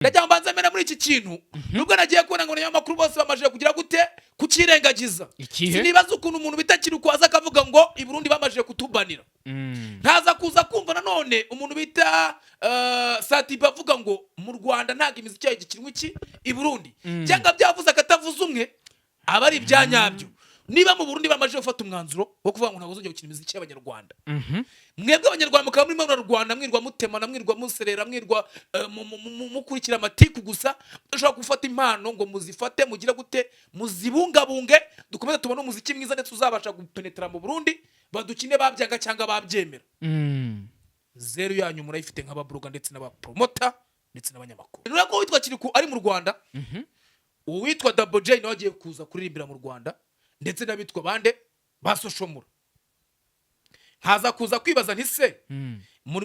Ndagira ngo mbanze mene muri iki kintu, nubwo nagiye kubona ngo abanyamakuru bose bamajije kugira gute, kukirengagiza. Ikihe? Sinibaza ukuntu umuntu bita Kirikou aza akavuga ngo i Burundi bamajije kutubanira. Ntaza kuza kumva nanone umuntu bita Satiba avuga ngo mu Rwanda ntabwo imiziki yayo igikinwa iki i Burundi. Cyangwa byavuze akatavuze umwe, aba ari ibya nyabyo. Niba mu Burundi bamajije gufata umwanzuro wo kuvuga ngo ntabwo uzongera gukina imiziki y'Abanyarwanda, mwebwe Abanyarwanda mukaba murimo murarwana, mwirwa mutemana, mwirwa muserera, mwirwa mukurikira amatiku gusa, mudashobora gufata impano ngo muzifate, mugire gute, muzibungabunge, dukomeze tubone umuziki mwiza ndetse uzabasha gupenetera mu Burundi, badukine babyanga cyangwa babyemera. Zeru yanyu murayifite nk'abablogger ndetse n'abapromoter ndetse n'abanyamakuru. Nureba ko uwitwa Kirikou ari mu Rwanda, uwitwa Double J nawe agiye kuza kuririmbira mu Rwanda, ndetse n'abitwa bande ba Social Mula. Nkaza kuza kwibaza nti: se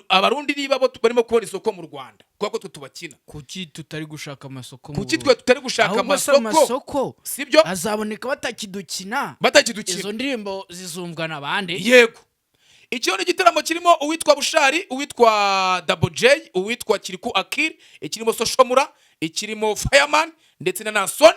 Abarundi niba bo barimo kubona isoko mu Rwanda kubera ko twe tubakina, Kuki tutari gushaka amasoko mu kuki Burundi? twe tutari gushaka Ahubwo se amasoko? Amasoko Sibyo? azaboneka batakidukina? Batakidukina. Izo ndirimbo zizumvwa na bande? Yego, icyo ni igitaramo kirimo uwitwa Bushali, uwitwa Double J, uwitwa Kirikou Akili, ikirimo Social Mula, ikirimo Fireman ndetse na Nason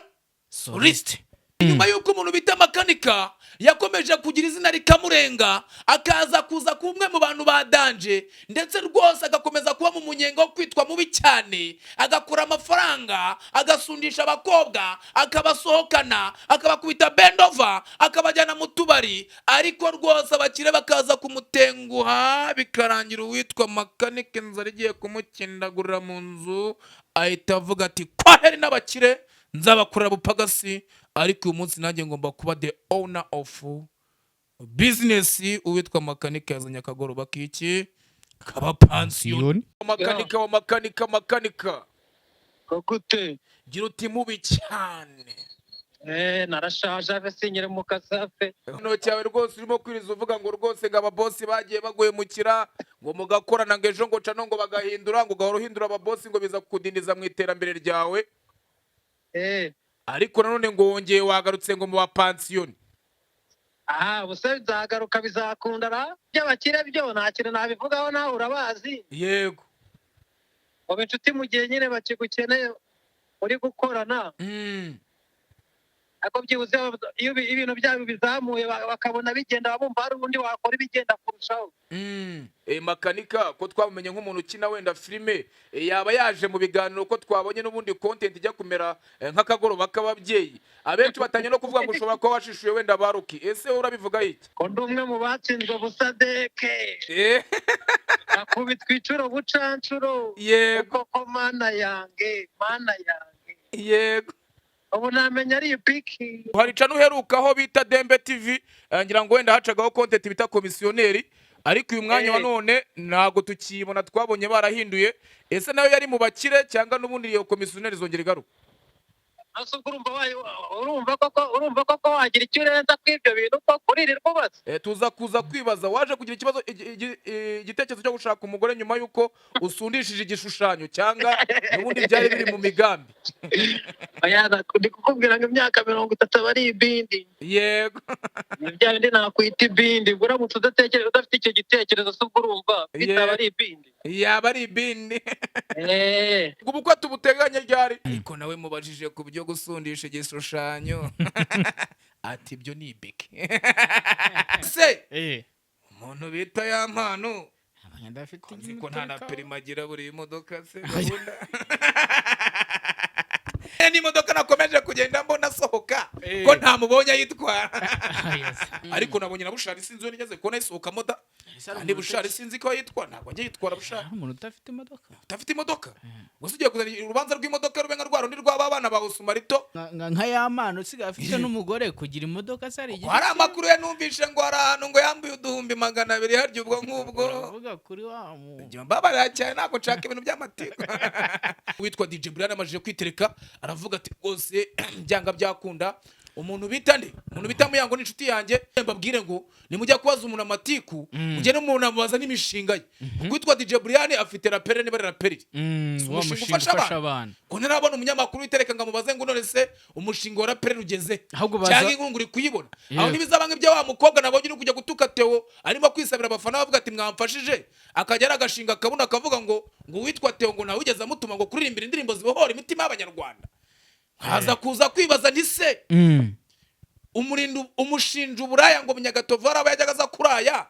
Solist. Nyuma y'uko umuntu bita Makanika yakomeje kugira izina rikamurenga, akaza kuza kuba umwe mu bantu ba danger, ndetse rwose agakomeza kuba mu munyenga wo kwitwa mubi cyane, agakura amafaranga, agasundisha abakobwa, akabasohokana, akabakubita bendova, akabajyana mu tubari, ariko rwose abakire bakaza kumutenguha, bikarangira uwitwa Makanika inzara igiye kumukindagurira mu nzu, ahita avuga ati: "Kwaheri n'abakire, nzabakorera bupagasi, ariko uyu munsi nanjye ngomba kuba the owner of business." Uwitwa Makanika yazanye akagoroba k'iki kaba pansiyo. Makanika wa Makanika, Makanika. Gute? Gira uti: "Mubi cyane." Narashaje, ave sinyire mu kasafe. Ikiganiro cyawe rwose urimo kwiriza uvuga ngo rwose ngo ababosi bagiye baguhemukira, ngo mugakorana, ngo ejo ngo cano ngo bagahindura, ngo ugahora uhindura ababosi, ngo biza kukudindiza mu iterambere ryawe. Ariko nanone ngo wongeye wagarutse ngo mu bapansiyoni. Aha ubuse bizagaruka, bizakunda ra? By'abakire byo nta kintu nabivugaho, nawe urabazi. Uba inshuti mu gihe nyine bakigukeneye uri gukorana. Ariko byibuze iyo ibintu byabo bizamuye, bakabona bigenda, bumva hari undi wakora ibigenda kurushaho. Makanika ko twamumenye nk'umuntu ukina wenda filime, yaba yaje mu biganiro, ko twabonye n'ubundi content ijya kumera nk'akagoroba k'ababyeyi, abenshi batangiye no kuvuga ngo ushobora kuba washishuye wenda baruki. Ese wowe urabivuga iki? Ko ndi umwe mu batsinzwe busadeke, akubitwa incuro bucancuro. Koko mana yange, mana yange. Ubu namenya ari ipiki. Hari channel uherukaho bita Dembe TV, ngira ngo wenda hacagaho content bita Komisiyoneri, ariko uyu mwanya wa none ntabwo tukiyibona, twabonye barahinduye. Ese nayo yari mu bakire, cyangwa n'ubundi iyo Komisiyoneri izongera igaruka? Ese ubwo urumva koko wagira icyo urenza kuri ibyo bintu ko kuririrwa ubaza? Tuza kuza kwibaza, waje kugira ikibazo, igitekerezo cyo gushaka umugore nyuma y'uko usundishije igishushanyo, cyangwa n'ubundi byari biri mu migambi? Oya, ndi kukubwira ngo imyaka 30 aba ari ibindi. Ni bya bindi nakwita ibindi. Ubwo uramutse udatekereza, udafite icyo gitekerezo, se ubwo urumva bitaba ari ibindi? Yaba ari ibindi. Ubwo ubukwe tubuteganye ryari? Ariko nawe mubajije ku byo gusundisha igishushanyo, ati: "Ibyo ni ibiki se?" Umuntu bita ya Mpano, Ndafite. nzi ko nta na permis agira, buri modoka se gahunda n'imodoka nakomeje kugenda mbona asohoka, ko ntamubonye ayitwara? Ariko nabonye na Bushali, sinzi uwo nigeze kubona ayisohokamo da. Kandi Bushali sinzi ko yitwara, ntabwo ajya yitwara Bushali. Umuntu udafite imodoka. Udafite imodoka gusa, ugiye kuzana urubanza rw'imodoka rube nka rwa rundi rw'aba bana ba Usumarito. Nka ya Mpano usigaye afite n'umugore, kugira imodoka se ari Ngo hari amakuru ye numvishe ngo hari ahantu ngo yambuye 200,000, harya ubwo ngubwo. Uravuga kuri wa mu Njye mbabarira cyane, ntabwo nshaka ibintu by'amatiku. Witwa DJ Brian amajije kwitereka, aravuga ati: "Rwose byanga byakunda." Umuntu bita nde? Umuntu bita Muyango ni inshuti yanjye. Mbabwire ngo nimujya kubaza umuntu amatiku, mujye n'umuntu amubaza n'imishinga ye. Kuko witwa DJ Brian afite rapere, niba ari raperi, Mm, wa umushinga mushinga ufasha ufasha abana. Abana. Ko ntarabona umunyamakuru witereka ngo amubaze ngo: "None se umushinga wa rapere ugeze?" Ahubwo baza- Cyangwa inkunga uri kuyibona? Aho Yewe. ntibizaba nk'ibyo wa mukobwa nabonye uri kujya gutuka Theo, arimo kwisabira abafana bavuga ati: "Mwamfashije," akajya ari agashinga akabona akavuga ngo uwitwa Theo ngo nawe wigeze amutuma ngo kuririmbira indirimbo zibohora imitima y'Abanyarwanda. Nkaza kuza kwibaza nti: "Se umurinda umushinja uburaya ngo Munyagatovu hari abo yajyaga aza kuraya?"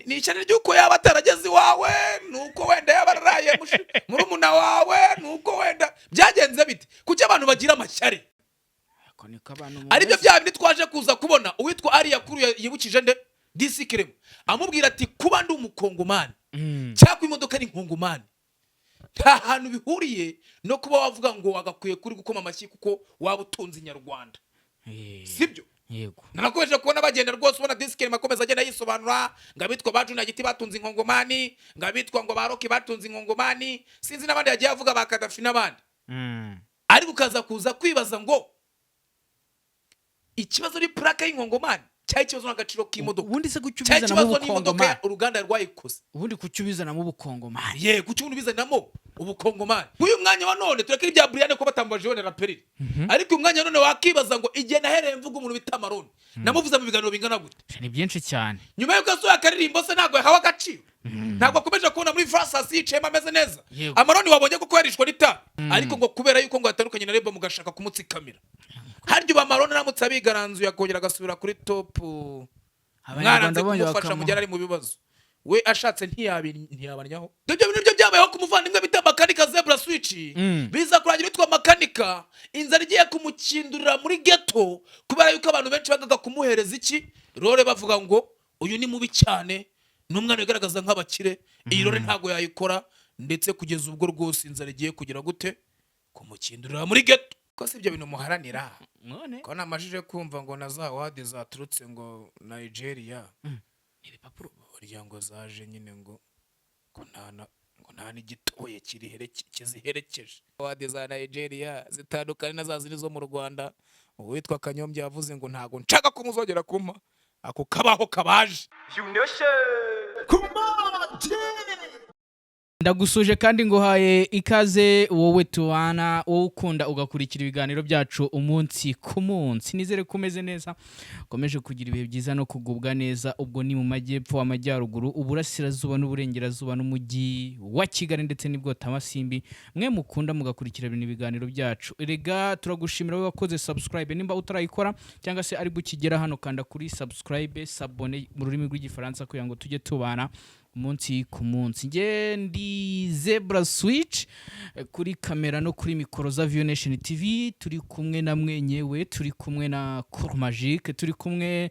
Ni ishyari ry'uko yaba atarageze iwawe, ni uko wenda yaba araraye murumuna wawe, ni uko wenda byagenze bite? Kuki abantu bagira amashyari? Ako niko abantu Aribyo mumeze. bya bindi twaje kuza kubona uwitwa Ariya Kuru yibukije nde disi Kiremo, amubwira ati: "Kuba ndi Umukongomani cyangwa imodoka ari Inkongomani, nta hantu bihuriye no kuba wavuga ngo wagakwiye kuri gukoma amashyi kuko waba utunze Inyarwanda." Sibyo? Yego. Nanakomeje kubona bagenda rwose, ubona disikirema akomeza agenda yisobanura ngo abitwa ba Junior Giti batunze Inkongomani, ngo abitwa ngo ba Roki batunze Inkongomani, sinzi n'abandi yagiye avuga, ba Kadafi n'abandi. Ariko ukaza kuza kwibaza ngo ikibazo ni purake y'Inkongomani cyangwa ikibazo n'agaciro k'imodoka, Ubundi se kuki cyangwa ubizanamo ikibazo n'imodoka Ubukongomani? uruganda rwayikoze? Ubundi kuki ubizanamo Ubukongomani? Ye, kuki ubundi ubizanamo Ubukongomani? Uyu mwanya wa none tureke ibya Brian ko batambaje wenda raperire, ariko uyu mwanya wa none wakibaza ngo igihe nahereye mvuga umuntu bita Maroni, namuvuze mu biganiro bingana gute? Ni byinshi cyane. Nyuma y'uko yasohoye akaririmbo se, ntabwo yahawe agaciro? Ntabwo akomeje kubona muri Frasasi yicayemo ameze neza? Yego. Amaroni wabonye ko yarishwe n'itabi, ariko ngo kubera yuko ngo yatandukanye na Reba, mugashaka kumutsikamira. Harya ubu Amaroni aramutse abigaranzuye akongera agasubira kuri top, Abanyarwanda mwaranze bongeye kumufasha mu gihe bakamuha ari mu bibazo, we ashatse ntiyabanyaho. Ibyo bintu byo byabayeho ku muvandimwe bita Makanika Zebra Switch. Biza kurangira witwa Makanika inzara igiye kumukindurira muri ghetto, kubera yuko abantu benshi bagaga kumuhereza iki role, bavuga ngo uyu ni mubi cyane, ni umwana wigaragaza nk'abakire, iyi role ntabwo yayikora. Ndetse kugeza ubwo rwose inzara igiye kugira gute? Kumukindurira muri ghetto. Ko si ibyo bintu muharanira? None Ko namajije kumva ngo na za award zaturutse ngo Nigeria, ibipapuro burya ngo zaje nyine ngo nta n'igitoye kiziherekeje. Award za Nigeria zitandukanye na za zindi zo mu Rwanda. Uwitwa Kanyombya yavuze ngo: "Ntago nshaka ko muzongera kumpa ako kabaho kabaje." Kumaje. Ndagusuje kandi nguhaye ikaze, wowe tubana, wowe ukunda ugakurikira ibiganiro byacu umunsi ku munsi. Nizere ko umeze neza, ukomeje kugira ibihe byiza no kugubwa neza. Ubwo ni mu majyepfo, amajyaruguru, uburasirazuba n'uburengerazuba n'umujyi wa Kigali ndetse n'ibwotamasimbi. Mwe mukunda mugakurikira ibintu ibiganiro byacu, erega turagushimira wowe wakoze subscribe. Nimba utarayikora cyangwa se ari ukigera hano, kanda kuri subscribe, s'abonner mu rurimi rw'Igifaransa, kugira ngo tujye tubana umunsi ku munsi. Nge ndi Zebra Switch, kuri kamera no kuri mikoro za View Nation TV. Turi kumwe na mwenyewe, turi kumwe na Cour Magique, turi kumwe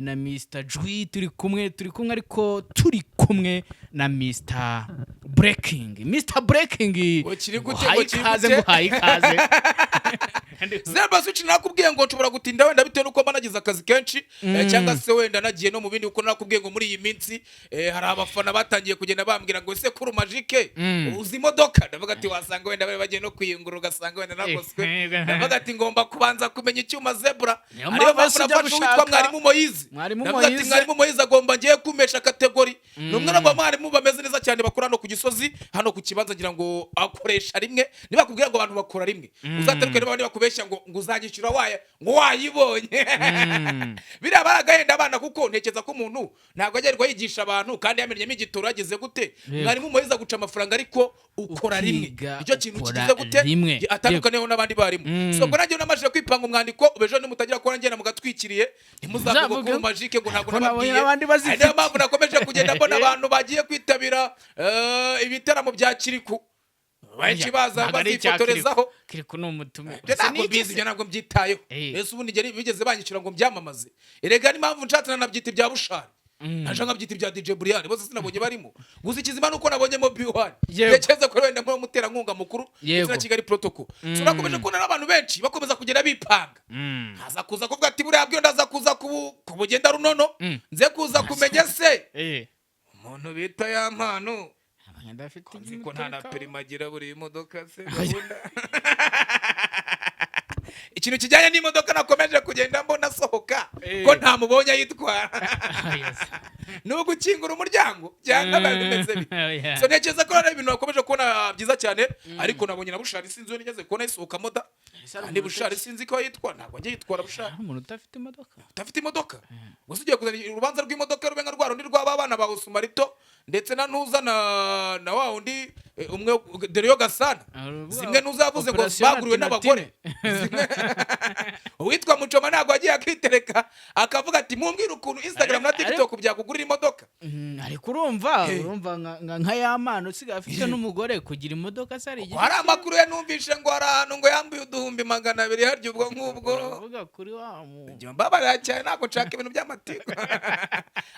na Mr Jwi, turi kumwe ariko turi kumwe na Mr Breaking, Mr Breaking. Ngo kiri gute, Nguhaye ngo kiri ikaze. gute? Nguhaye ikaze. Zebra Switch, nakubwiye ngo nshobora gutinda wenda bitewe n'uko mba nagize akazi kenshi, cyangwa se wenda nagiye no mu bindi, kuko nakubwiye ngo muri iyi minsi hari abafana batangiye kugenda bambwira ngo: "Ese kuri Majike uzi imodoka?" Ndavuga ati wasanga wenda bari bagiye no kwiyungura, ugasanga wenda nagoswe. Ndavuga ati ngomba kubanza kumenya icyuma Zebra. Niyo Ariyo mpamvu mpamvu ujya nafashe uwitwa gushaka Mwarimu Moyizi. Mwarimu Ndavuga ati Moyize. Mwarimu Moyize agomba ngiye kumesha category. Ni umwe mu barimu bameze neza cyane bakora hano ku Gisozi, hano ku kibanza. Ngira ngo akoresha rimwe. Niba bakubwira ngo abantu bakora rimwe, uzataruke niba bakubeshya ngo uzanyishyura waya ngo wayibonye. Biriya baragahenda abana, kuko ntekereza ko umuntu ntabwo ajya yigisha abantu kandi yamenyemo igitoro yagize gute. Mwarimu Moyize aguca amafaranga, ariko ukora rimwe. Ukiga, Icyo kintu ukora kigize gute? rimwe. Atandukaniyeho n'abandi barimu. So ubwo nanjye namajije kwipanga umwandiko. Ejo nimutagira kubona ngenda mugatwikiriye, ntimuzavuge Muzavuge. ko Majike ngo ntabwo Ko nabonye nababwiye. n'abandi bazifite. Ari niyo mpamvu nakomeje kugenda mbona abantu bagiye kwitabira ibitaramo bya Kiriku benshi baza Ntabwo ari icya bazifotorezaho. Kiriku. Kiriku ni umutumirwa. Ibyo Se ntabwo ni iki mbizi, se? ibyo ntabwo mbyitayeho. Ese ubundi njye bigeze banyishyura ngo mbyamamaze? Erega n'impamvu nshatse nanabyita ibya Bushari, naje nkabyita ibya DJ Brian, bose sinabonye barimo. Gusa ikizima nuko nabonyemo B1. Ntekereza ko wenda muri umuterankunga mukuru ndetse na Kigali Protocol. So nakomeje kubona n'abantu benshi bakomeza kugenda bipanga, haza kuza kuvuga ati buriya bwo ndaza kuza kubugenda runono, nze kuza kumenya se umuntu bita ya Mpano. Abanyarwanda bafite Nzi ko nta na umutekano. permis agira buri modoka se gahunda. Ikintu kijyanye n'imodoka nakomeje kugenda mbona asohoka, ko ntamubonye ayitwara, ni ugukingura umuryango cyangwa biba bimeze bite? Yeah. So ntekereza ko ari ibintu bakomeje kubona byiza cyane, ariko nabonye na Bushali, sinzi iyo nigeze kubona isohokamo da. Kandi Bushali sinzi ko yitwa, ntabwo ajya yitwara Bushali. Umuntu udafite imodoka. Udafite imodoka gusa ugiye kuzana urubanza rw'imodoka rube nka rwa rundi rw'aba bana ba Usumarito ndetse na ntuza na wa wundi, umwe Deriyo Gasana. Zimwe ntuzavuze ngo Operation baguriwe n'abagore. Uwitwa Mucoma ntabwo yagiye akitereka akavuga ati: "Mumbwire ukuntu Instagram na TikTok byakugurira imodoka." Ariko urumva Hey. urumva nka ya mpano usigaye afite n'umugore, kugira imodoka se ari igihe? Hari amakuru ya numvishe ngo hari ahantu ngo yambuye 200,000, harya ubwo ngubwo. Uravuga kuri wa mu Njye mbabarira cyane, ntabwo nshaka ibintu by'amatiku.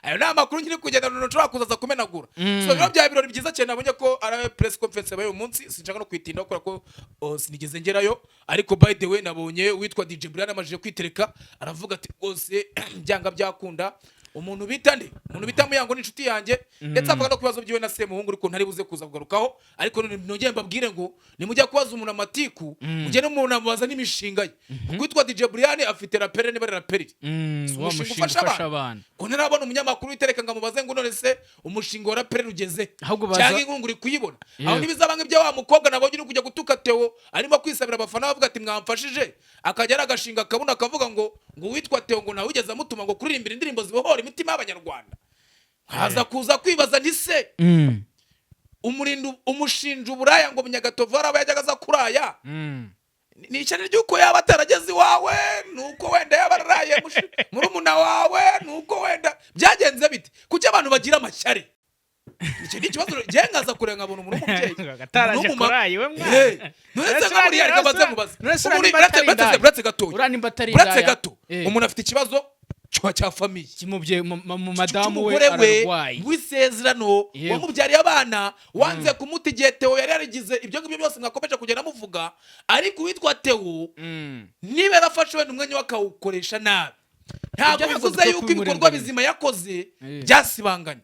Ayo ni amakuru nkiri kugenda nshobora kuzaza kumenagura. So rero bya birori byiza cyane, nabonye ko ari press conference yabaye uyu munsi, sinshaka no kwitindaho kubera ko, oh, sinigeze ngerayo. Ariko by the way, nabonye uwitwa DJ Brian amajije kwitereka, aravuga ati: "Rwose byanga byakunda, umuntu bita nde, umuntu bita Muyango ni inshuti yanjye." Ndetse avuga no ku bibazo byiwe na Semuhungu, ariko ntari buze kuza kugarukaho. Ariko none nongeye mbabwire ngo nimujya kubaza umuntu amatiku, mujye n'umuntu amubaza n'imishinga ye, kuko witwa DJ Brian afite rapere, niba ari raperi. Wa umushinga mushinga ufasha ufasha abana. Abana. Ko ntarabona umunyamakuru witereka ngo amubaze ngo: "None se umushinga wa raperi ugeze?" Ahubwo baza- Cyangwa inkunga uri kuyibona? Aho ntibizaba nk'ibyo wa mukobwa nabonye uri kujya gutuka Theo, arimo kwisabira abafana bavuga ati: "Mwamfashije," akajya ari agashinga akabona akavuga ngo uwitwa Theo ngo ntawigeze amutuma ngo kuririmbira indirimbo zibohora imitima y'Abanyarwanda. Nkaza kuza kwibaza nti: "Se umurinda umushinja uburaya ngo Munyagatovu hari abo yajyaga aza kuraya?" Ni ishyari ry'uko yaba atarageze iwawe, ni uko wenda yaba araraye murumuna wawe, ni uko wenda byagenze bite? Kuki abantu bagira amashyari? Icyo ni ikibazo. Njye nkaza kureba nkabona umuntu w'umubyeyi, Ataraje umuntu w'umumama. kurayi we mwana. Hey, none se nka buriya, reka mbanze mubaze. None se Umuntu- uriya nimba uretse- atari uretse- indaya? Uretse gatoya. Uriya nimba atari Uretse indaya? gato. Umuntu afite ikibazo cya famille. Kimubyeyi mu madamu we Cy'umugore we ararwaye. w'isezerano, wamubyariye abana, wanze kumuta igihe Theo yari yarigize ibyo ngibyo byose mwakomeje kugenda muvuga. Ariko uwitwa Theo, niba yarafashe wenda umwanya we akawukoresha nabi, ntabwo Ibyo ntabwo bivuze dukwiye yuko ibikorwa kubimurenganyiza. bizima yakoze byasibanganye.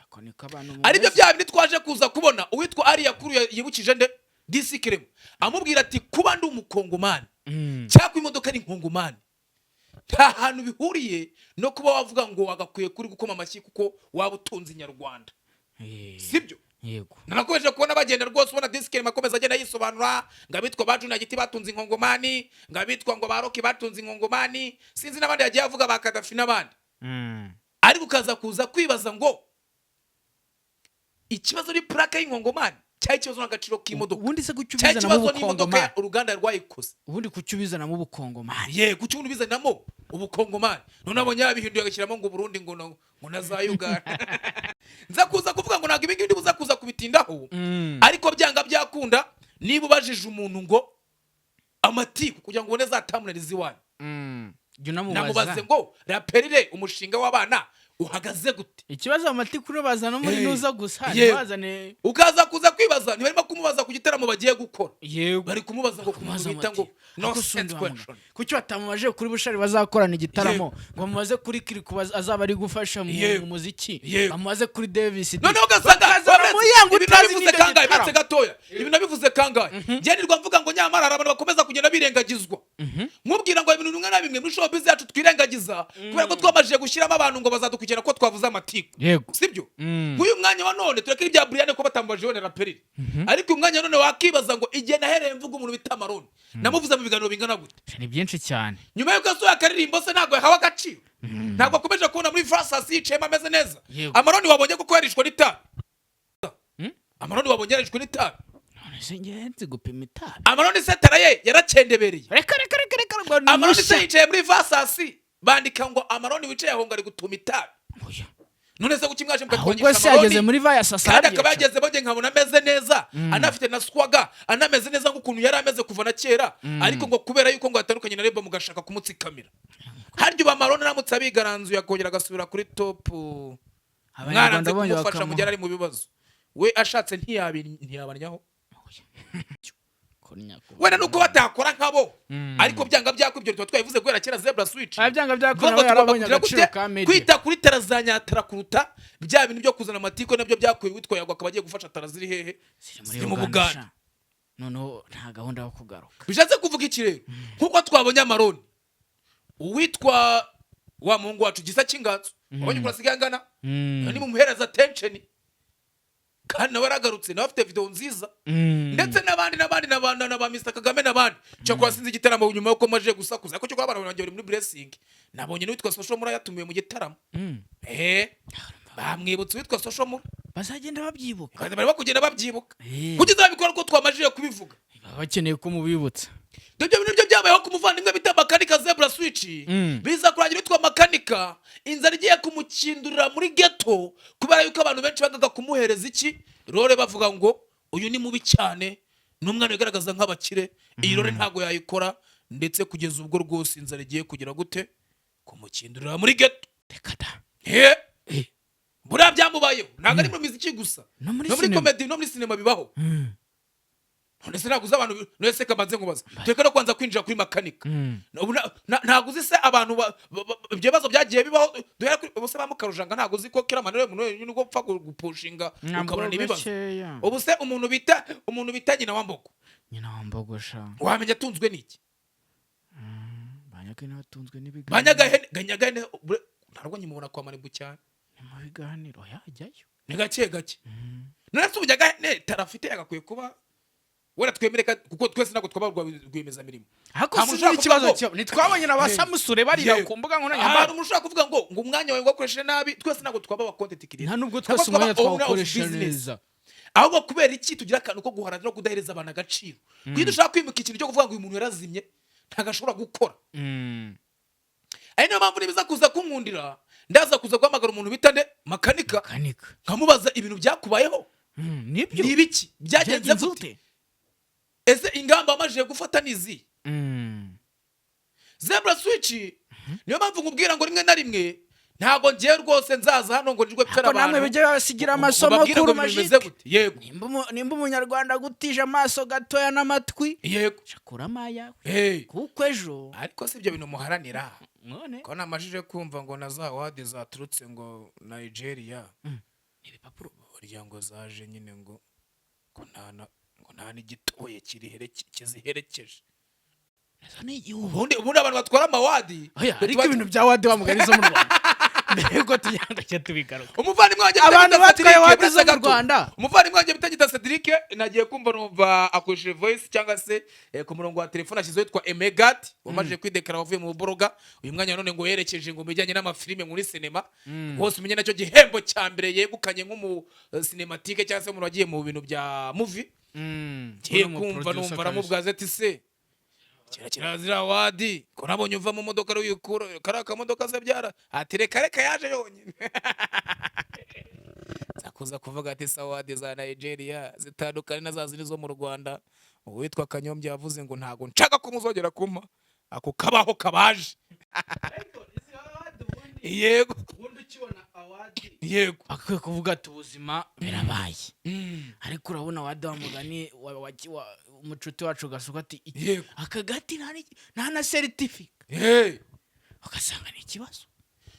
Ako niko abantu Aribyo bameze. bya bindi twaje kuza kubona uwitwa Ariya Kuru yibukije nde DC Kiremo, amubwira ati: "Kuba ndi umukongomani cyangwa imodoka ari inkongomani, nta hantu bihuriye no kuba wavuga ngo wagakwiye kuri gukoma amashyi kuko waba utunze inyarwanda." Sibyo? Yego. Nanakomeje kubona bagenda rwose, ubona disikirema akomeza agenda yisobanura ngo abitwa ba Junior Giti batunze inkongomani, ngo abitwa ngo ba Rocky batunze inkongomani, sinzi n'abandi yagiye avuga, ba Kadafi n'abandi. Ariko ukaza kuza kwibaza ngo ikibazo ni plaque y'inkongomani cyangwa ikibazo n'agaciro k'imodoka, Ubundi se kuki cyangwa ubizanamo ikibazo n'imodoka ubukongomani? uruganda rwayikoze. Ubundi kuki ubizanamo ubukongomani? Ye, kuki ubundi ubizanamo ubukongomani? None abonye yabihinduye agashyiramo ngo Burundi, ngo ngo na za Uganda. Nza kuza kuvuga ngo ntabwo ibi ngibi buza kuza kubitindaho. Ariko byanga byakunda, niba ubajije umuntu ngo amatiku kugira ngo ubone za thumbnail z'iwanyu, Jya unamubaza. Namubaze ngo: "Raperire, umushinga w'abana uhagaze gute?" Ikibazo, amatiku bazana muri nuza gusa, ntibazane. Ukaza kuza kwibaza, ntibarimo kumubaza ku gitaramo bagiye gukora, bari kumubaza ngo ku muntu Kumubaza bita ngo amatiku. no Ariko si sense undi wa mugabo. question. Kuki batamubaje kuri Bushari bazakorana igitaramo, ngo bamubaze kuri Kirikou azaba ari gufasha mu mu muziki, bamubaze kuri Davis D? Noneho ugasanga Bakazana Muyango ibintu utazi nabivuze n'ibyo kangahe? gitaramo. Uretse gatoya, ibintu nabivuze kangahe? Njye nirwa mvuga ngo nyamara hari abantu bakomeza kugenda birengagizwa, mubwira ngo ibintu bimwe na bimwe muri showbiz yacu twirengagiza kubera ko twamajije gushyiramo abantu ngo bazadukurikirana ko twavuze amatiku. Sibyo? Nk'uyu mwanya wa none, tureke ibya Brian ko batambaje wenda raperire, ariko uyu mwanya wa none wakibaza ngo igihe nahereye mvuga umuntu bita Maroni, namuvuze mu biganiro bingana gute? Ni byinshi cyane. Nyuma y'uko yasohoye akaririmbo se, ntabwo yahawe agaciro? Ntabwo akomeje kubona muri Versus yicayemo ameze neza? Amaroni wabonye koko yarishwe n'itabi? Amaroni wabonye yarishwe n'itabi? None se njye nzi gupima itabi? Amaroni se tara ye yaracendebereye? Reka, reka, reka, reka, ngo ni Amaroni se mushya. yicaye muri Versus, bandika ngo Amaroni wicaye aho ngo ari gutuma itabi. Oya. None se kuki mwaje Ahubwo mukatwangisha se yageze Amaroni, muri vaya sasa, kandi akaba arabyica. yageze bonge nkabona ameze neza, anafite na swagger, anameze neza nk'ukuntu yari ameze kuva na kera, ariko ngo kubera yuko ngo atandukanye na Reba mugashaka kumutsikamira? Harya ubu Amaroni aramutse abigaranzuye akongera agasubira kuri top, Abanyarwanda mwaranze bongeye kumufasha mu gihe bakamuha ari mu bibazo, we ashatse ntiyabanyaho? Ko nyakubahwa. Wenda nuko batakora nkabo, ariko byanga byakwa ibyo tuba twabivuze guhera kera, zebra switch. Ah, byanga byakora Vuga ngo nawe tugomba yarabonye kugira agaciro gute? ka media. Kwita kuri tara za nyatara kuruta bya bintu byo kuzana amatiku, nabyo byakuye witwa Yagwa akaba agiye gufasha tara ziri hehe? Ziri Ziri mu Uganda, Buganda. sha. Noneho nta gahunda yo kugaruka. Bishatse kuvuga iki rero? Nk'uko twabonye Amaroni, uwitwa wa muhungu wacu Gisa cy'Inganzo, wabonye ukuntu asigaye angana, ni mumuhereza attention, kandi nawe yaragarutse, nawe afite video nziza, ndetse n'abandi n'abandi n'abandi na ba Mr Kagame n'abandi. Cyakora sinzi igitaramo nyuma yuko maje gusakuza, ariko cyakora abantu banjye bari muri blessing. Nabonye n'uwitwa Social Mura yatumiwe mu gitaramo. Bamwibutse uwitwa Social Mura. Bazagenda babyibuka. Bari bakugenda babyibuka kugeza babikora ko twamajije kubivuga. Baba bakeneye ko mubibutsa. Ibyo bintu byo byabayeho ku muvandimwe bita Makanika Zebra Switch. Biza kurangira witwa Makanika inzara igiye kumukindurira muri ghetto, kubera yuko abantu benshi bagaga kumuhereza iki role, bavuga ngo uyu ni mubi cyane, ni umwana wigaragaza nk'abakire, iyi role ntabwo yayikora. Ndetse kugeza ubwo rwose inzara igiye kugira gute? Kumukindurira muri ghetto. Reka da! He, buriya byamubayeho, ntabwo ari mu miziki gusa, No muri no muri sinema. comedy, no muri sinema bibaho. None se ntabwo uzi abantu? None se kamanze nkubaza, tureke no kubanza kwinjira kuri Makanika. Ubu ntabwo uzi se abantu ibyo bibazo byagiye bibaho? Duhera kuri ubu se ba Mukarujanga, ntabwo uzi ko kera manure umuntu wenyine ubwo upfa gupushinga ukabona n'ibibazo? Gakeya. Ubu se umuntu bita Nyina wa Mbogo, Nyina wa Mbogosha. wamenya atunzwe n'iki? Banyagahene batunzwe n'ibiganiro. Banyagahene, Ganyagahene, ntabwo nkimubona kwa Marimbu cyane. Ni mu biganiro yajyayo. Ni gake gake. None se ubunyagahene tarafite yagakwiye kuba wenda twemere kuko twese ntabwo twaba rwiyemezamirimo. Ariko Nta si muntu ushobora ikibazo kuvuga cyo ntitwabonye na ba Samusure barira ku mbuga ahantu nkoranyambaga. umuntu ushobora kuvuga ngo umwanya wawe wakoresheje nabi. Twese ntabwo twaba aba content creator. Nta nubwo Ntabwo twese twaba umwanya owner of twawukoresha business. neza. Ahubwo kubera iki tugira akantu ko guharanira no kudahereza abantu agaciro? Kuko dushaka kwimika ikintu cyo kuvuga ngo uyu muntu yarazimye, ntabwo ashobora gukora. Ari niyo mpamvu nibiza kuza kunkundira, ndaza kuza guhamagara umuntu bita nde? Makanika. Kanika. Nkamubaza ibintu byakubayeho. Nibyo. Ni ibiki byagenze Byagenze gute? ute? Ese ingamba wamajije gufata ni izihe? Zebra Switch, niyo mpamvu nkubwira ngo rimwe na rimwe ntabwo ngiye rwose nzaza hano ngo njwe pfera Ariko namwe abantu bijye babasigira amasomo mubabwire ngo kuri ibintu bimeze majike. gute. Yego. Nimba umunyarwanda agutije amaso gatoya n'amatwi, shakuramo ayawe, kuko ejo Ariko si ibyo bintu muharanira? None Ko namajije kumva ngo na za award zaturutse ngo Nigeria, ibipapuro. Burya ngo zaje nyine ngo nta n'igitoye kiziherekeje. Nazo ni igihugu. Ubundi abantu batwara ama award Oya, ariko ibintu bya award wa mugani zo mu Rwanda, mbere yuko tugenda tubigaruka, Umuvandimwe wanjye abantu bita batwaye Cedric, award buretse zo mu gato. Rwanda. Umuvandimwe wanjye bita Gita Cedric, nagiye kumva numva akoresheje voice cyangwa se ku murongo wa telefone ashyizeho witwa Emegat wamajije kwidekara, wavuye mu buboroga. Uyu mwanya none ngo yerekeje ngo mu bijyanye n'amafilime muri sinema hose, umenye nacyo gihembo cya mbere yegukanye nk'umu cinématique cyangwa se umuntu wagiye mu bintu bya movie. Ngiye kumva numva aramubwaza ati: "Se kira kirazira award ko nabonye uva mu modoka ari uyikura kariya kamodoka se byara?" Ati: "Reka reka, yaje yonyine." Nza kuvuga ati: "Se award za Nigeria zitandukanye na za zindi zo mu Rwanda?" Uwitwa Kanyombya yavuze ngo ntago nshaka ko muzongera kumpa ako kabaho kabaje. Yego, yego. Akwiye kuvuga ati ubuzima birabaye. Ariko urabona award wa mugani umucuti wacu gasuka ati aka gati nta na certificate, ugasanga ni ikibazo.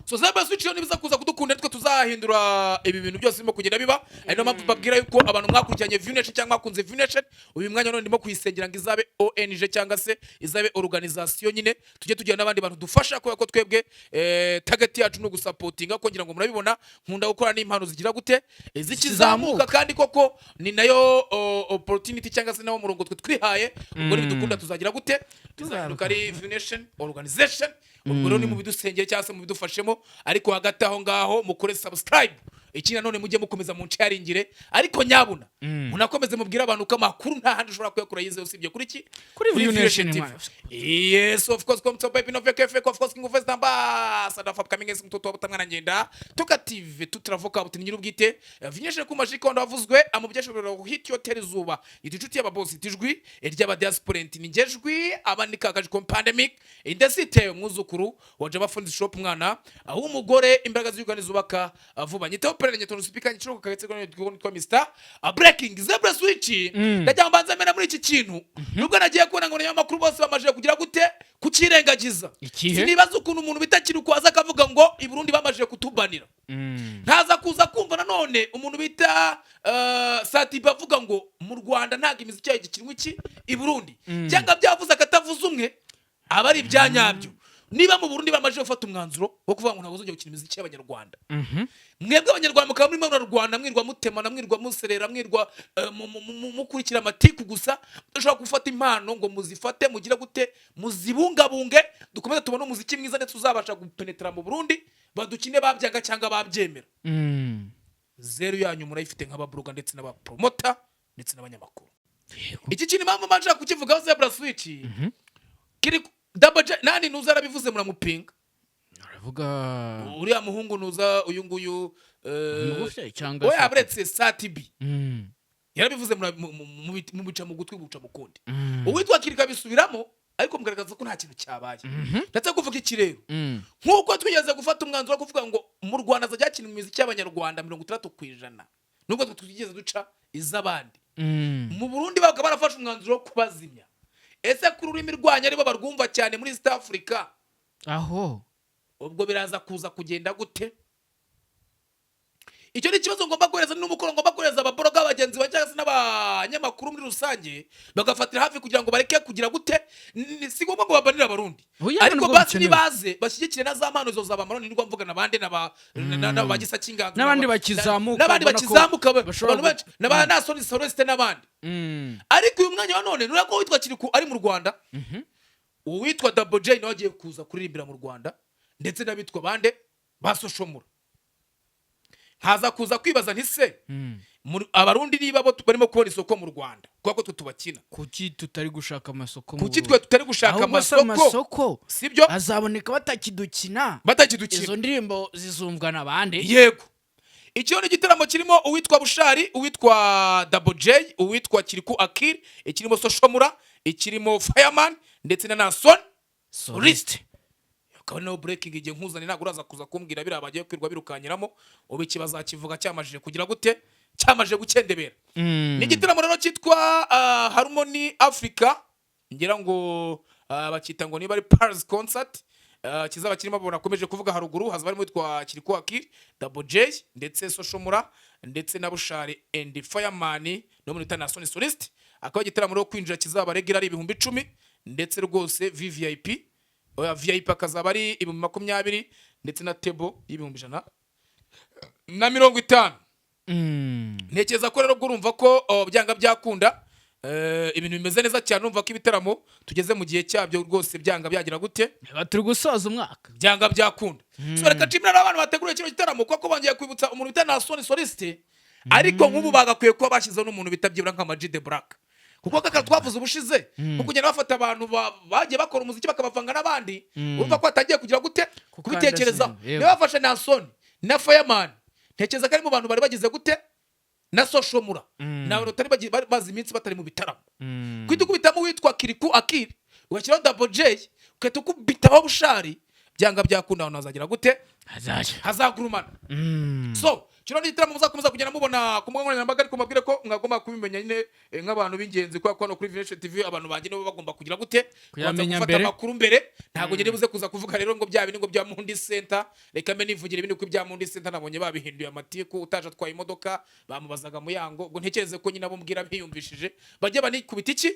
So Zebra Switch rero nibiza kuza kudukunda, nitwe tuzahindura ibi bintu byose birimo kugenda biba. Ari niyo mpamvu mbabwira yuko abantu mwakurikiranye View Nation cyangwa mwakunze View Nation, uyu mwanya none ndimo kuyisengera ngo izabe ONG cyangwa se izabe organisation nyine, tujye tugira n'abandi bantu dufasha, kubera ko twebwe target yacu ni ugusupportinga, ko ngira ngo murabibona nkunda gukora n'impano zigira gute? Zikizamuka. Kandi koko ni nayo opportunity cyangwa se nawo murongo twe twihaye. Ubwo nibidukunda tuzagira gute? Tuzahinduka ari View Nation organization. Ubwo rero ni mu bidusengere cyangwa se mu bidufashemo. Ariko hagati aho ngaho mukore subscribe. Ikindi nanone mujye mukomeza mu nsharingire, ariko nyabuna munakomeze mubwire abantu ko amakuru nta handi ushobora kuyakura yizewe usibye kuri ki? Kuri View Nation, TV. mwana. Yes, of course, come to baby no fake fake, of course, king of first ambassador of upcoming mtoto wa butamwana ngenda toka TV tutravoka buti nyirubwite vinyeshe ku mashiko ndavuzwe amubyeshobora hit hotel izuba iti inshuti y'ababosi tijwi ry'aba diaspora ni ngejwi abandi kakaje ko pandemic indesite umwuzukuru wa Java Phones Shop, mwana aho umugore imbaraga z'Uganda zubaka vuba nyitaho pere nyetono speaker nyiciro kagetse ko nitwa Mr Breaking Zebra Switch. Ndajya mbanza mena muri iki kintu, nubwo nagiye kubona ngo abanyamakuru bose bamaze kugira gute? Kukirengagiza. Ikihe? Sinibaza ukuntu umuntu bita Kirikou aza akavuga ngo i Burundi bamajije kutubanira. Ntaza kuza kumva nanone umuntu bita Sat-B avuga ngo mu Rwanda ntabwo imiziki yayo igikinwa iki i Burundi. Cyangwa byavuze akatavuze umwe, aba ari ibya nyabyo. Niba mu Burundi bamajije gufata umwanzuro wo kuvuga ngo ntabwo uzongera gukina imiziki y'Abanyarwanda, mwebwe Abanyarwanda mukaba murimo murarwana, mwirwa mutemana, mwirwa muserera, mwirwa mukurikira amatiku gusa, dushobora gufata impano ngo muzifate, mugire gute, muzibungabunge, dukomeze tubone umuziki mwiza ndetse uzabasha gupenetera mu Burundi, badukine babyanga cyangwa babyemera. Zeru yanyu murayifite nk'abablogger ndetse n'abapromoter ndetse n'abanyamakuru. Iki kintu impamvu mba nshaka kukivugaho, Zebra Switch kiri Double J nani nuza arabivuze, muramupinga. Aravuga? Uriya muhungu nuza, uyu nguyu, Mugufi cyangwa oya, buretse Sat-B. Yarabivuze, mubica mu gutwi buca mu kundi. Uwitwa Kirika bisubiramo, ariko mugaragaza ko nta kintu cyabaye. Ndetse kuvuga iki rero, nk'uko twigeze gufata umwanzuro wo kuvuga ngo mu Rwanda hazajya hakinwa imiziki y'Abanyarwanda 60%, nubwo twe twigeze duca iz'abandi, mu Burundi bakaba barafashe umwanzuro wo kubazimya. Ese ku rurimi rwanyu aribo barwumva cyane muri East Africa, aho ubwo biraza kuza kugenda gute? Icyo ni ikibazo ngomba kohereza, n'umukoro ngomba kohereza abablogger bagenzi ba cyangwa se n'abanyamakuru muri rusange, bagafatira hafi kugira ngo bareke kugira gute. Si ngombwa ngo babanire Abarundi, Oya, ariko nubwo basi bikenewe. nibaze bashyigikire na za mpano izo za bamaroni, nirwo mvuga nabande n'aba Gisa cy'Inganzo, N'abandi bakizamuka, n'abandi ubona ko bakizamuka, bashobora abantu benshi n'aba Nasoni Celestin n'abandi. Ariko uyu mwanya wa none nurako ko witwa Kirikou ari mu Rwanda, uwitwa Double J nawe agiye kuza kuririmbira mu Rwanda, ndetse n'abitwa bande ba Soshomura, nkaza kuza kwibaza nti se Abarundi niba bo barimo kubona isoko mu Rwanda kubera ko twe tubakina, Kuki tutari gushaka amasoko mu kuki Burundi? twe tutari gushaka Ahubwo se amasoko? Amasoko Sibyo? azaboneka batakidukina? Batakidukina. Izo ndirimbo zizumvwa n'abandi. Yego, icyo ni igitaramo kirimo uwitwa Bushali, uwitwa Double J, uwitwa Kirikou Akili, ikirimo Soshomura, ikirimo Fireman ndetse na Nason Soliste. Akaba nawe breaking igihe nkuzane, ntabwo uraza kuza kumbwira biriya bagiye kwirwa birukanyiramo. Ubu iki bazakivuga cyamajije kugira gute, cyamajije gukendebera. Ni igitaramo rero cyitwa Harmony Africa, ngira ngo bacyita ngo niba ari Paris Concert, kizaba kirimo abo nakomeje kuvuga haruguru. Hazaba harimo witwa Kirikou Akili, Double J ndetse Soshomura ndetse na Bushali and Fireman no muri Nasoni Soliste. Akaba igitaramo rero kwinjira kizaba regular ari 10,000, ndetse rwose VVIP, oya, VIP akazaba ari 20,000, ndetse na table y'150,000. Ntekereza ko rero ubwo urumva ko byanga byakunda, ibintu bimeze neza cyane. Urumva ko ibitaramo tugeze mu gihe cyabyo rwose, byanga byagira gute? Reba, turi gusoza umwaka. Byanga byakunda. So reka nshimire abantu bateguriye kino gitaramo, kuko bongeye kwibutsa umuntu bita Nasoni Soliste, ariko nk'ubu bagakwiye kuba bashyizeho n'umuntu bita byibura nka Ama-G The Black, kuko kaka twavuze ubushize nko kugenda bafata abantu bagiye bakora umuziki bakabavanga n'abandi, urumva ko batangiye kugira gute, kubitekerezaho. Yego. Niba bafashe Nasoni na Fireman, ntekereza ko ari mu bantu bari bagize gute, na Soshomura, ni abantu batari bazi iminsi batari mu bitaramo. Kwita ukubitamo uwitwa Kirikou Akili, ugashyiraho Double J, ugahita ukubitaho Bushali, byanga byakunda abantu hazagira gute? Hazajya Hazagurumana. So kino ni igitaramo muzakomeza kugenda mubona ku mbuga nkoranyambaga, ariko mbabwire ko mwagomba kubimenya nyine nk'abantu b'ingenzi, kubera ko hano kuri Vision TV abantu banjye nibo bagomba kugira gute? Kubanza Kuyamenya gufata mbere. amakuru mbere. Ntabwo ngende buze kuza kuvuga rero ngo bya bindi ngo bya Mundi Center. Reka mbe nivugira ibindi, kuko ibya Mundi Center nabonye babihinduye amatiku. Utaje atwaye imodoka bamubazaga Muyango. Ubwo ntekereze ko nyine abo mbwira biyumvishije bajye banikubita iki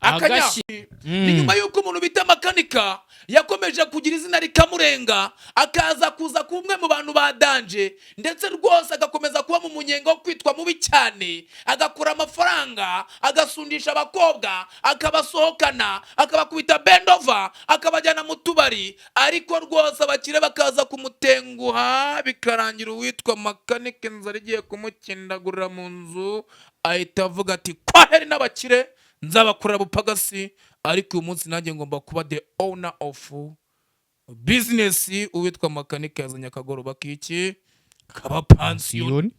akanya. Agashyi. Ni nyuma y'uko umuntu bita Makanika yakomeje kugira izina rikamurenga, akaza kuza kuba umwe mu bantu ba danger, ndetse rwose agakomeza kuba mu munyenga wo kwitwa mubi cyane, agakura amafaranga, agasundisha abakobwa, akabasohokana, akabakubita bendova, akabajyana mu tubari, ariko rwose abakire bakaza kumutenguha, bikarangira uwitwa Makanika inzara igiye kumukindagurira mu nzu, ahita avuga ati: "Kwaheri n'abakire, nzabakorera bupagasi, ariko uyu munsi nanjye ngomba kuba the owner of business." Uwitwa Makanika yazanye akagoroba k'iki k'abapansiyoni.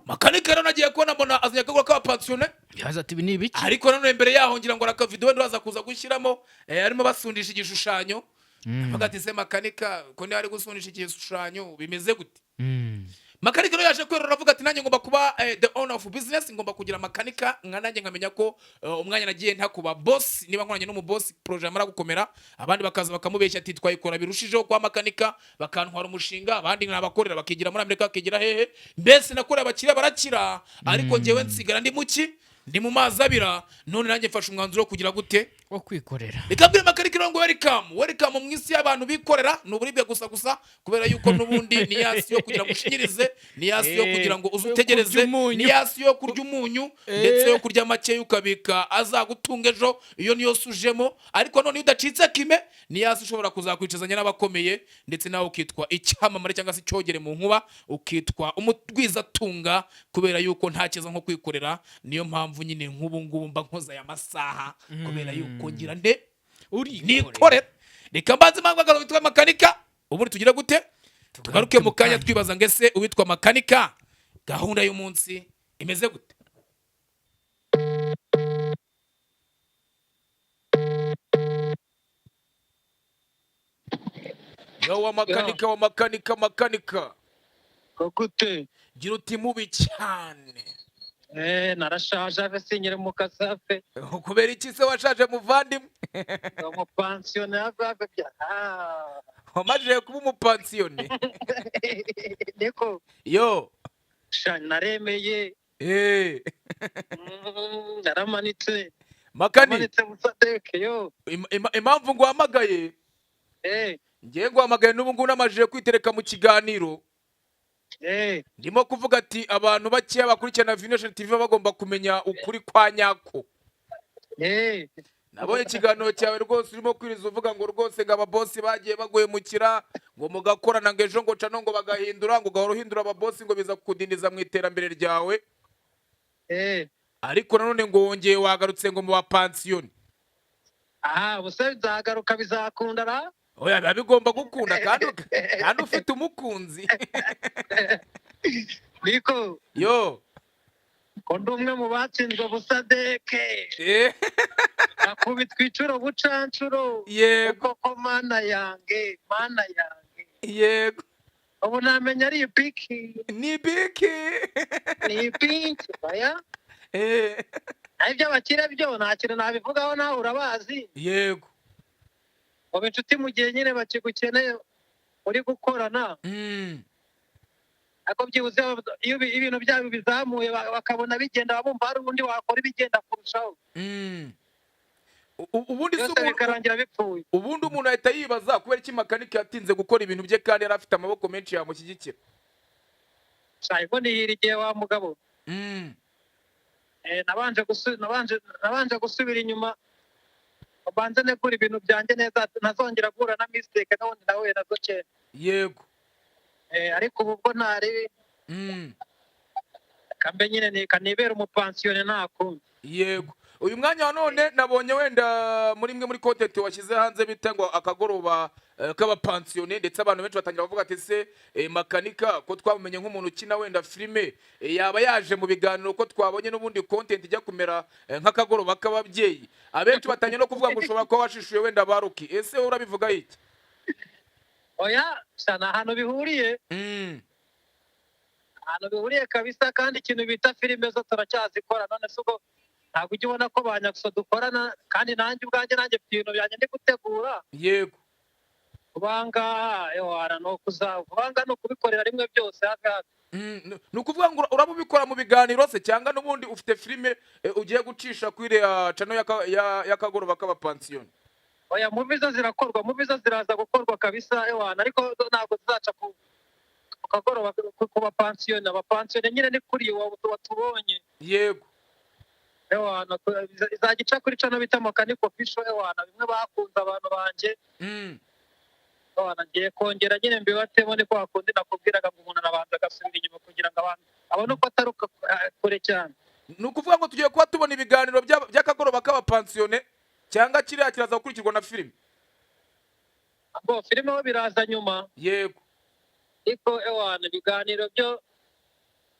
Makanika rero nagiye kubona mbona azanye akagoroba k'abapansiyone. Yaza ati: "Ibi ni ibiki?" Ariko nanone mbere yaho ngira ngo arakavidewo wenda uraza kuza gushyiramo, arimo basundisha igishushanyo. Avuga ati: "Se Makanika ko niba ari gusundisha igishushanyo, bimeze gute?" Makanika rero yaje kwerura, aravuga ati: "Nanjye ngomba kuba the owner of business, ngomba kugira makanika nka nanjye, nkamenya ko umwanya nagiye ntakuba boss. Niba nkoranye n'umuboss, projet yamara gukomera, abandi bakaza bakamubeshya ati twayikora birushijeho kwa makanika, bakantwara umushinga, abandi nabakorera bakigira muri Amerika, bakigira hehe. Mbese nakorera abakiriya barakira, ariko njyewe nsigara ndi muki, ndi mu mazi abira. None nanjye mfashe umwanzuro wo kugira gute?" Wo kwikorera. Reka mbwire makanika rero ngo welcome, welcome mu isi y'abantu bikorera. Ni uburibwe gusa gusa, kubera yuko n'ubundi ni ya si yo kugira ngo ushinyirize, ni ya si yo kugira ngo uze yo utegereze, kurya umunyu. ni ya si yo kurya umunyu, ndetse yo kurya make ukabika azagutunga ejo. Iyo niyo si ujemo. Ariko none iyo udacitse kime, ni ya si ushobora kuzakwicazanya n'abakomeye, ndetse nawe ukitwa icyamamare cyangwa se icyogere mu nkuba, ukitwa umugwizatunga, kubera yuko nta cyiza nko kwikorera. Niyo mpamvu nyine nk'ubu ngubu mba nkoze aya masaha, kubera yuko ngira nde? Urikorera. Nikorera. Reka mbanze mpamagara witwa makanika, ubundi tugire gute? Tugaruke mu kanya, twibaza ngo ese uwitwa makanika gahunda y'umunsi imeze gute? Yo, wa makanika, wa makanika, makanika! Ko gute? Gira uti mubi cyane. Narashaje, ave sinyire mu kasafe. Kubera iki se washaje, muvandimwe? Umupansiyone, ave ave bya ah. Wamajije kuba umupansiyone? Niko. Yo. Sha, naremeye. Naramanitse. Makani. Namanitse musadeke yo. Impamvu nguhamagaye, ngiye nguhamagaye n'ubu ngubu namajije kwitereka mu kiganiro. Ndimo kuvuga ati abantu bakeya bakurikirana Vination TV baba bagomba kumenya ukuri kwa nyako. Nabonye ikiganiro cyawe rwose urimo kwiriza uvuga ngo rwose ngo ababosi bagiye baguhemukira, ngo mugakorana, ngo ejo ngo cano ngo bagahindura, ngo ugahora uhindura ababosi, ngo biza kukudindiza mu iterambere ryawe. Ariko nanone ngo wongeye wagarutse ngo mu bapansiyoni. Aha ubuse nzagaruka, bizakunda ra? Oya, biba bigomba gukunda, kandi ufite umukunzi. Niko. Yo. Ko ndi umwe mu batsinzwe busadeke, akubitwa incuro bucancuro. Koko mana yange, mana yange! Ubu namenya ari ipiki. Ni biki? Ni ipiki, oya. Naho iby'abakire byo nta kintu nabivugaho, nawe urabazi. Ubu inshuti mu gihe nyine bakigukeneye uri gukorana, ariko byibuze iyo ibintu byabo bizamuye, bakabona bigenda, bumva hari ubundi wakora ibigenda kurushaho. Ubundi se Byose bikarangira bipfuye. Ubundi umuntu ahita yibaza kubera iki makanika yatinze gukora ibintu bye kandi yari afite amaboko menshi yamushyigikira. Shayi nihira igihe, wa mugabo. Nabanje gusubira inyuma, mbanze negura ibintu byanjye neza, ntazongera guhura na mistake n'ubundi nahuye nazo kera. Ariko ubu bwo ntari kambe nyine kanibera umupansiyone, nta kundi. Yego, uyu mwanya wa none nabonye wenda muri imwe muri content washyize hanze bita ngo akagoroba k'abapansiyone, ndetse abantu benshi batangira kuvuga ati: "Se makanika ko twamumenye nk'umuntu ukina wenda filime, yaba yaje mu biganiro ko twabonye n'ubundi content ijya kumera nk'akagoroba k'ababyeyi?" Abenshi batangiye no kuvuga ngo ushobora kuba washishuye wenda baruki. Ese wowe urabivuga iki? Oya sha, ni ahantu bihuriye, ahantu bihuriye kabisa. Kandi ikintu bita filime zo turacyazikora. None se ubwo ntabwo ujya ubona ko ba nyaguso dukorana? Kandi nanjye ubwanjye, nanjye mfite ibintu byanjye ndi gutegura. Kubanga ewana ni ukuza kubanga, ni ukubikorera rimwe byose hafi hafi. Ni ukuvuga ngo uraba ubikora mu biganiro se, cyangwa n'ubundi ufite filime ugiye gucisha kuri iriya channel y'akagoroba k'abapansiyoni? Oya, movie zo zirakorwa, movie zo ziraza gukorwa kabisa ewana, ariko zo ntabwo zizaca ku kagoroba ku bapansiyoni. Abapansiyoni nyine ni kuri watubonye. Ewana izajya ica kuri channel bita Makanika Official, ewana bimwe bakunze abantu banjye. Ewana ngiye kongera nyine mbibatemo, ni kwa kundi nakubwiraga ngo umuntu arabanza agasubira inyuma kugira ngo abantu abone uko ataruka kure cyane. Ni ukuvuga ngo tugiye kuba tubona ibiganiro by'akagoroba k'abapansiyone, cyangwa kiriya kiraza gukurikirwa na filime? Bo filime ho biraza nyuma. Ariko ewana ibiganiro byo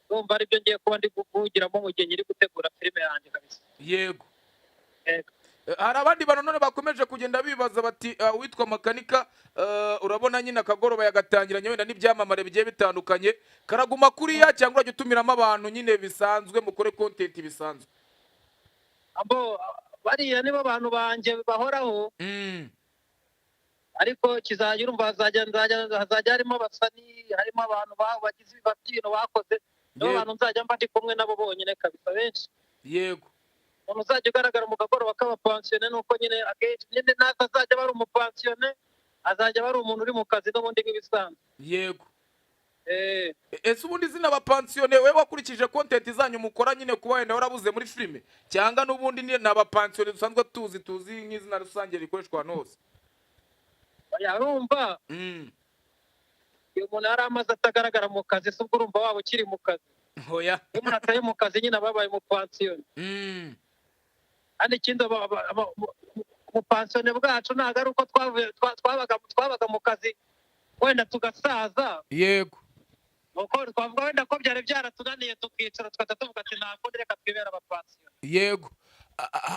ndumva aribyo ngiye kuba ndi kuvugiramo mu gihe nyiri gutegura filime yanjye kabisa. Yego. Hari abandi bantu none bakomeje kugenda bibaza bati uwitwa Makanika, urabona nyine akagoroba yagatangiranye wenda n'ibyamamare bigiye bitandukanye, karaguma kuriya cyangwa urajya utumiramo abantu nyine bisanzwe, mukore content bisanzwe? Abo bariya nibo bantu banjye bahoraho. Ariko kizajya, urumva, hazajya harimo abasani, harimo abantu bagize, bafite ibintu bakoze, nibo bantu nzajya mba ndi kumwe nabo bonyine kabisa benshi. Umuntu uzajya ugaragara mu kagoroba k'abapansiyone, nuko nyine akenshi nyine ntabwo azajya aba ari umupansiyone, azajya aba ari umuntu uri mu kazi n'ubundi nk'ibisanzwe. Ese ubundi izina abapansiyone, wowe wakurikije content zanyu mukora nyine, kuba wenda warabuze muri filime, cyangwa n'ubundi ni abapansiyone dusanzwe tuzi nk'izina rusange rikoreshwa ahantu hose? Oya, urumva, iyo umuntu yari amaze atagaragara mu kazi, se ubwo urumva waba ukiri mu kazi? Oya. Iyo umuntu atari mu kazi nyine aba yabaye umupansiyone. Kandi ikindi, ubupansiyone bwacu ntabwo ari uko twabaga mu kazi wenda tugasaza. Nuko twavuga wenda ko byari byaratunaniye, tukicara, tugahita tuvuga ati: "Nta kundi, reka twibere abapansiyone." Yego.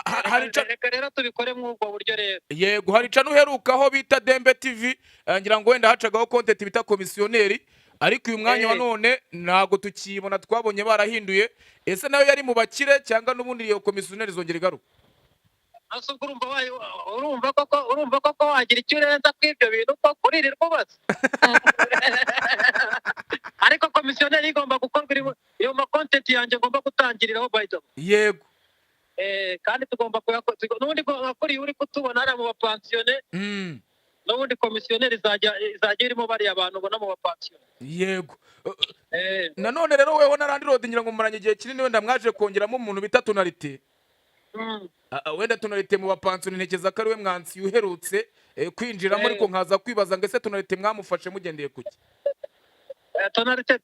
Hari Reka rero tubikore muri ubwo buryo rero. Yego, hari channel uherukaho bita Dembe TV, ngira ngo wenda hacagaho content bita Komisiyoneri, ariko uyu mwanya wa none ntabwo tukiyibona, twabonye barahinduye. Ese nayo yari mu bakire, cyangwa n'ubundi iyo Komisiyoneri izongera igaruka? Ese ubwo urumva koko wagira icyo urenza kuri ibyo bintu ko kuririrwa ubaza? Ariko Komisiyoneri igomba gukorwa irimo iyo ma content yanjye ngomba gutangiriraho, by the way. Kandi tugomba kuyakora n'ubundi nka kuriya uri kutubona hariya mu bapansiyone. N'ubundi Komisiyoneri izajya irimo bariya bantu ubona mu bapansiyone. Yego. Nanone rero weho na Landlord, ngira ngo mumaranye igihe kinini, wenda mwaje kongeramo umuntu bita Tonalite. Wenda Tonalite mu bapansiyone ntekereza ko ari we mwansi uherutse kwinjiramo. Ariko nkaza kwibaza ngo ese Tonalite mwamufashe mugendeye kuki? Tonalite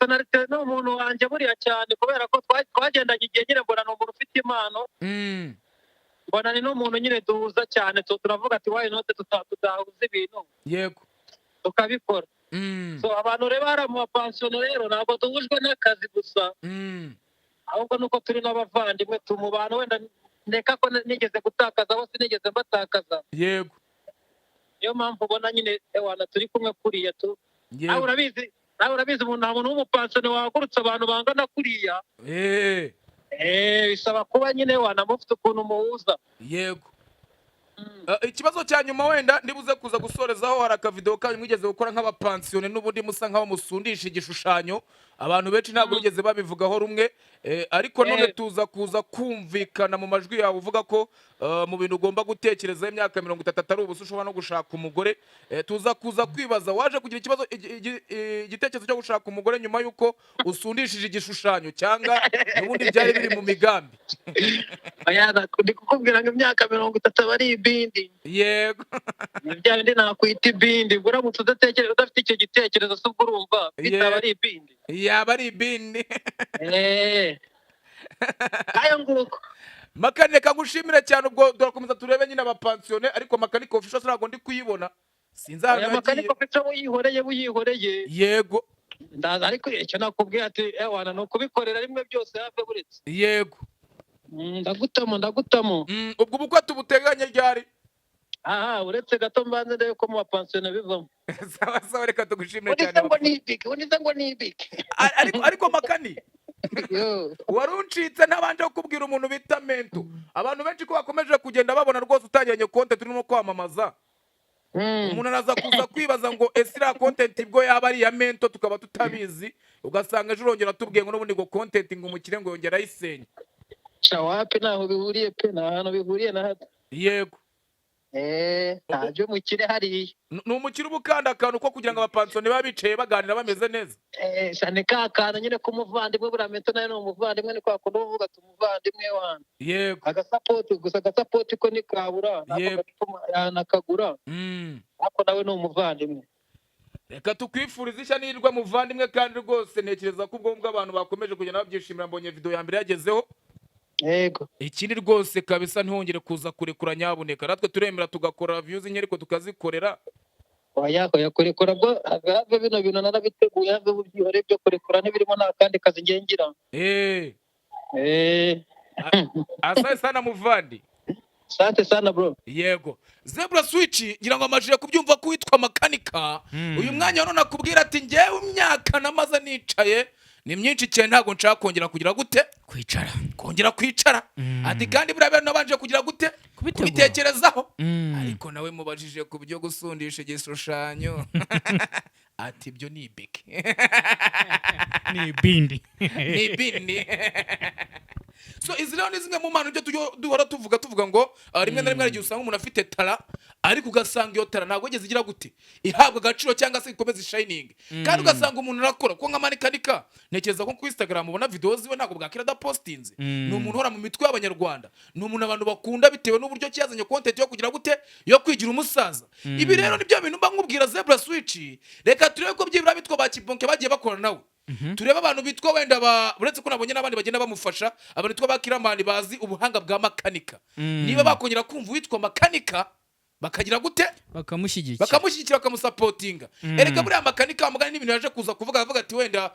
ni umuntu wanjye buriya cyane, kubera ko twagendanye igihe nyine, mbona ni umuntu ufite impano. Mbona ni n'umuntu nyine duhuza cyane, turavuga ati: "Why not tudahuza ibintu tukabikora?" So abantu rero bari mu bapansiyone rero, ntabwo duhujwe n'akazi gusa, ahubwo nuko turi n'abavandimwe mu bantu wenda ndeka ko nigeze gutakaza, bose nigeze mbatakaza. Niyo mpamvu ubona nyine ewana turi kumwe kuriya tu. Nawe urabizi, umuntu, nta muntu w'umupansiyone wahagurutse abantu bangana kuriya. Bisaba kuba nyine wanamufite ukuntu muhuza. Ikibazo cya nyuma wenda ndibuze kuza gusorezaho, hari akavideo kanyu mwigeze gukora nk'abapansiyone n'ubundi musa nk'aho musundisha igishushanyo. Abantu benshi ntabwo bigeze babivugaho rumwe, ariko none tuza kuza kumvikana mu majwi yawe uvuga ko mu bintu ugomba gutekerezaho, imyaka 30 atari ubusa, ushobora no gushaka umugore. Tuza kuza kwibaza, waje kugira ikibazo, igitekerezo cyo gushaka umugore nyuma y'uko usundishije igishushanyo, cyangwa n'ubundi byari biri mu migambi? Oya, ndi kukubwira ngo imyaka 30 aba ari ibindi. Ni bya bindi nakwita ibindi. Ubwo uramutse udatekereza, udafite icyo gitekerezo, se ubwo urumva bitaba ari ibindi? Yaba ari ibindi. Ayo nguko. Makani, reka ngushimire cyane. Ubwo turakomeza turebe nyine abapansiyone, ariko Makanika Official ntabwo ndi kuyibona, sinzi ahantu Aya yagiye. Makanika Official wuyihoreye, wuyihoreye. Ndaza, ariko icyo nakubwiye ati: "Ewana, ni ukubikorera rimwe byose have buretse." Ndagutamo, ndagutamo. Ubwo ubukwe tubuteganye ryari? Aha, uretse gato mbanze ndebe ko mu bapansiyone bivamo. Sawa sawa, reka tugushimire Undi cyane. se ngo ni ibiki? Undi se ngo ni ibiki? Ariko Makani, Yo. wari uncitse ntabanje kukubwira umuntu bita Mento. Abantu benshi ko bakomeje kugenda babona rwose utangiranye content urimo kwamamaza, umuntu araza kuza kwibaza ngo ese iriya content bwo yaba ari iya Mento tukaba tutabizi? Ugasanga ejo urongera tubwiye ngo n'ubundi ngo content, ngo umukire ngo yongera ayisenya. Sha, wapi, ntaho bihuriye pe, nta hantu bihuriye na hato. Nta by'umukire hariya. Ni umukire uba ukanda akantu ko kugira ngo abapansiyoni babe bicaye baganira bameze neza. Sha, ni ka kantu nyine k'umuvandimwe. Buriya Mento nawe ni umuvandimwe, ni kwa kundi uba uvuga ati: "Umuvandimwe wanjye." Agasapoti gusa, agasapoti ko ntikabura ntabwo gatuma yanakagura. Ariko nawe ni umuvandimwe. Reka tukwifurize ishya n'ihirwe, muvandimwe, kandi rwose ntekereza ko ubwo ngubwo abantu bakomeje kugenda babyishimira. Mbonye video ya mbere yagezeho. Ikindi rwose kabisa, ntihongere kuza kurekura nyabuneka, natwe turemera tugakora views nke ariko tukazikorera. Oya, oya, kurekura bwo have, have, bino bintu narabiteguye, have ubyihore, byo kurekura ntibirimo, nta kandi kazi ngiye ngira. Asante sana muvandi. Asante sana, bro. Yego, Zebra Switch, ngira ngo amajije kubyumva ko witwa Makanika uyu mwanya none akubwira ati: "Njyewe imyaka namaze nicaye ni myinshi cyane, ntabwo nshaka kongera kugira gute?" Kwicara. Kongera kwicara. Ati kandi buriya bintu nabanje kugira gute? Kubitegura. Kubitekerezaho. Ariko nawe mubajije ku byo gusundisha igishushanyo, ati ibyo ni ibiki? Ni ibindi. Ni ibindi. So izi rero ni zimwe mu mpano ibyo tujya duhora tuvuga ngo rimwe na rimwe hari igihe usanga umuntu afite talent, ariko ugasanga iyo talent ntabwo yigeze igira gute, ihabwa agaciro cyangwa se ikomeze ishining. Kandi ugasanga umuntu arakora kuko nka Makanika, ntekereza ko kuri Instagram ubona video ziwe, ntabwo bwakira adapostinze. Ni umuntu uhora mu mitwe y'Abanyarwanda, ni umuntu abantu bakunda bitewe n'uburyo ki yazanye content yo kugira gute, yo kwigira umusaza. Ibi rero nibyo bintu mba nkubwira, Zebra Switch. Reka turebe ko byibura bitwa ba Kibonke bagiye bakorana nawe, turebe abantu bitwa wenda ba, uretse ko nabonye n'abandi bagenda bamufasha, abantu bitwa ba Kiramani bazi ubuhanga bwa Makanika, niba bakongera kumva uwitwa Makanika bakagira gute? Bakamushyigikira. Bakamushyigikira, bakamusupportinga. Erega buriya Makanika mugani n'ibintu yaje kuza kuvuga, avuga ati wenda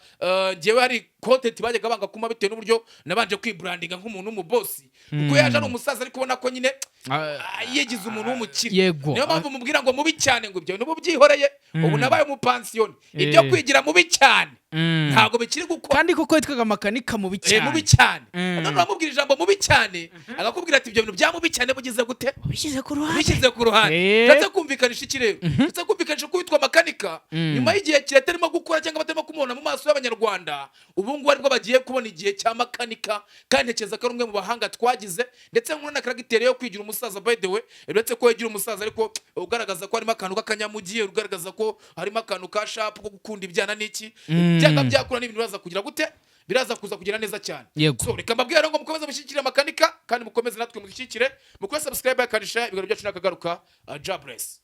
njyewe hari content bajyaga banga kuma bitewe n'uburyo nabanje kwibrandinga nk'umuntu w'umubosi, kuko yaje ari umusaza ariko ubona ko nyine yigize umuntu w'umukire. Niyo mpamvu mubwira ngo mubi cyane, ngo ibyo nubu byihoreye, ubu nabaye umupansiyoni, ibyo kwigira mubi cyane ntabwo bikiri gukora. Kandi koko yitwaga Makanika mubi cyane. Mubi cyane. None uramubwira ijambo mubi cyane, akakubwira ati ibyo bintu bya mubi cyane bugize gute? Ubishyize ku ruhande. Ubishyize ku ruhande. Ndetse kumvikanisha iki rero? Ndetse kumvikanisha ko witwa Makanika nyuma y'igihe kirekire atarimo gukora cyangwa batarimo kumubona mu maso y'Abanyarwanda, ubu ngubu aribwo bagiye kubona igihe cya Makanika. Kandi ntekereza ko ari umwe mu bahanga twagize, ndetse nk'una na caractère yo kwigira umusaza. By the way, uretse ko yigira umusaza, ariko ugaragaza ko harimo akantu k'akanyamujyi, ugaragaza ko harimo akantu ka sharp ko gukunda ibyana n'iki. Byanga byakura n'ibintu biraza kugira gute, biraza kuza kugira neza cyane. So reka mbabwire rero ngo mukomeze mushyigikire Makanika, kandi mukomeze natwe mushyigikire, mukore subscribe kandi share. Ibiganiro byacu nakagaruka. Jah bless.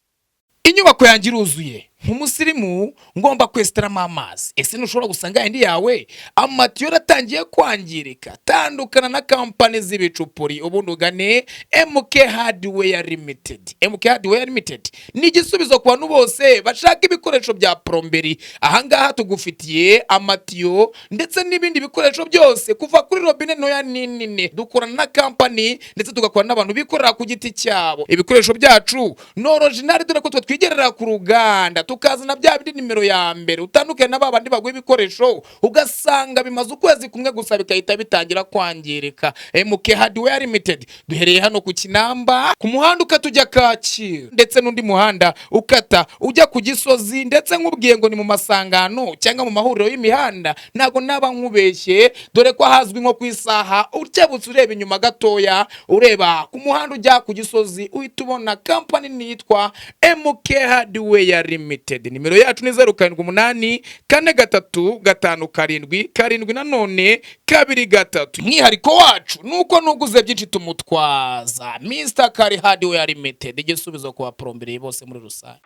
Inyubako yanjye iruzuye, nk'umusirimu ngomba kwesitaramo amazi. Ese ntushobora gusanga yandi yawe amatiyo yaratangiye kwangirika? Tandukana na kampani z'ibicupuri, ubundi ugane MK Hardware Limited. MK Hardware Limited ni igisubizo ku bantu bose bashaka ibikoresho bya plomberie. Ahangaha tugufitiye amatiyo ndetse n'ibindi bikoresho byose, kuva kuri robine ntoya n'inini. Dukorana na kampani ndetse tugakorana n'abantu bikorera ku giti cyabo. Ibikoresho byacu ni original, dore ko twe twigerera ku ruganda, tukazana bya bindi nimero ya mbere. Utandukanye na ba bandi baguha ibikoresho ugasanga bimaze ukwezi kumwe gusa bigahita bitangira kwangirika. MK Hardware Limited duhereye hano ku Kinamba, ku muhanda ukata ujya Kacyiru, ndetse n'undi muhanda ukata ujya ku Gisozi. Ndetse nkubwiye ngo ni mu masangano cyangwa mu mahuriro y'imihanda, ntabwo naba nkubeshye, dore ko ahazwi nko ku isaha. Ukebutse ureba inyuma gatoya, ureba ku muhanda ujya ku Gisozi, uhita ubona kampani nitwa MK Hardware Limited. Nimero yacu ni 0784357723. Umwihariko wacu ni uko nuguze byinshi tumutwaza. Mr Kari Hardware Limited, igisubizo ku baplombier bose muri rusange.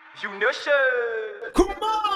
Come on!